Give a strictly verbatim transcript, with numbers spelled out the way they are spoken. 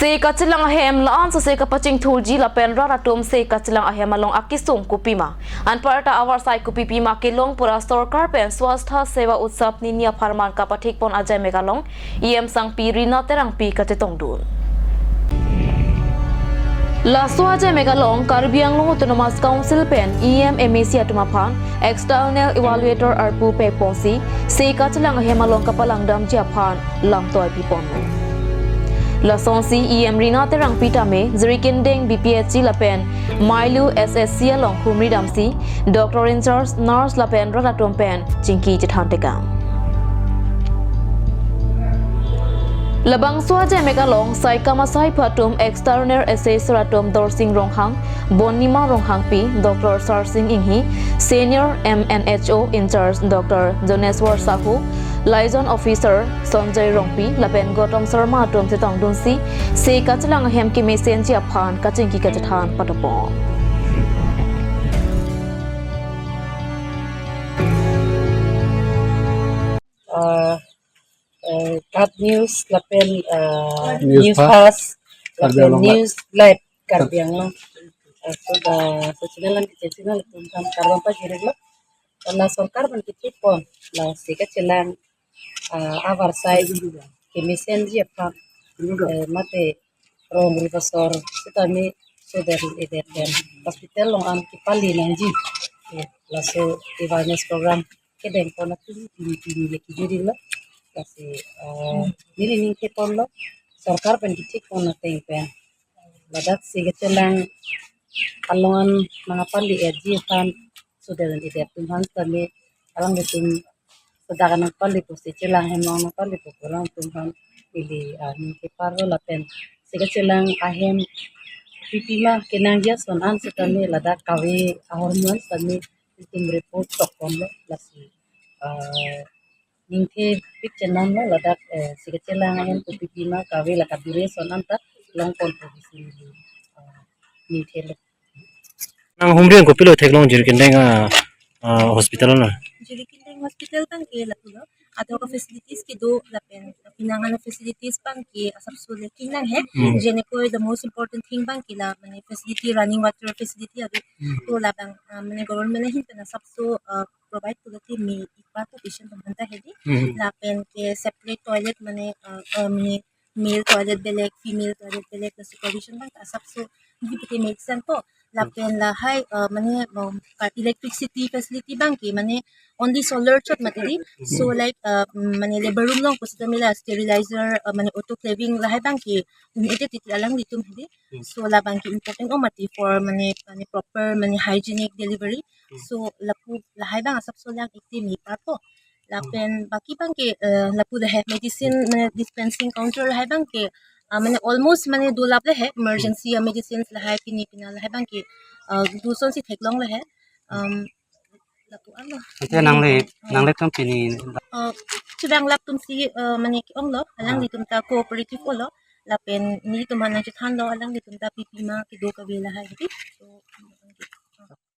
Se kachelang ahem la-an sose kapachingthurji lapen rat atum se kachelang ahem along akesung kopima, anparta avarsai kopipima kelong pura sorkar pen Swastha Seva Utsav nini apharman kapathikpon ajaimek along E M sangpi Rina Terangpi kachetongdun. Laso ajaimek along Karbi Anglong Autonomous Council pen E M, M A C atum aphan external evaluator arpu pekponsi se kachelang ahem along kapalangdamji aphan lamtoi piponlo. Lasonsi E M Rina Terangpi tame Jirikindeng B P H C lapen Mailu S S C along humri damsi doctor in charge, nurse lapen rat atum pen chingki chethan tekang. Labangso ajaimek along saikam asai phatum external assessor atum Dorsing Ronghang, Bonima Ronghangpi, doctor Sarsing Inghi, senior M N H O in charge doctor Joneswar Sahu, liaison officer Sanjay Rongpi lapen Gautam Sharma atum chetongdunsi se kachelang ahem kemesenji aphan kachingki kachethan patopon. Uh, uh, Kat News lapen uh, News News Fast. Fast Karbi lapen Anglong Live. News Live Karbi Anglong. Uh, so da so channel an kiche channel tum kam karbon pajirlo. La sorkar pen kiche pon la se kachelang uh, avarsai kemesenji aphan uh, mate rong ribasor sitame so der eder den hospital along an kepali nangji. Eh, laso awareness program kedeng pon atum pini pini le kijuri lo. Lasi uh, neli ningke ponlo sorkar pen kiche pon ateng pen ladak se kachelang along an nangpali erji aphan so der eder tum aphan tame alanglitum sedak nangpali pusi chelang hem along nangpali pu alanglitum aphan ili uh, ningke parlo lapen se kachelang ahem kopipima kenangji ason an sitame ladak kave ahormu an sitame itum report tok ponlo lasi uh, ningke pik chenam lo ladak eh, se kachelang ahem kopipima kave la kabire ason an ta long pon pusi ili uh, ningke lo. Nang humri an kopilo theklong Jirikindeng a, a hospital na? Jirikindeng hospital abangke lapulo. Ador ka facilities kedo lapen pinangan facilities abangke asapso lacking nang he. Hmm. Jenekoi the most important thing abangke la mane facility, running water facility ave. Hmm. To labang uh, mane government ahin pen asapso uh, provide pulote me ipa to patient atum aphan ta hedi. Hmm. Lapen ke separate toilet mane uh, uh, mane male toilet belek, female toilet belek, la supervision abang asapso di pute make sense po. Lapen lahai uh, mane um, ka electricity facility abangke mane only solar chot mati di. So like uh, mm, mane labor room along pusita mila sterilizer uh, mane autoclaving lahai abangke um ete titi alanglitum hedi. So la abangke important o mati for mane mane proper mane hygienic delivery. So lapu lahai abang asapso lang ekti me parpo. Lapen baki abangke uh, lapu lahai medicine mane dispensing counter lahai abangke uh, mane almost mane dolap lahai emergency uh, medicines lahai pini pina lahai abangke uh, dusonsi theklong lahai. Um, lapu alo. Ante nangle nangle tum pini uh, chibang lap tumsi uh, mane ke-onglo alanglitum ta cooperative olo lapen nelitum aphan nangchethanlo alanglitum ta pipima kedo kave lahai hedi. So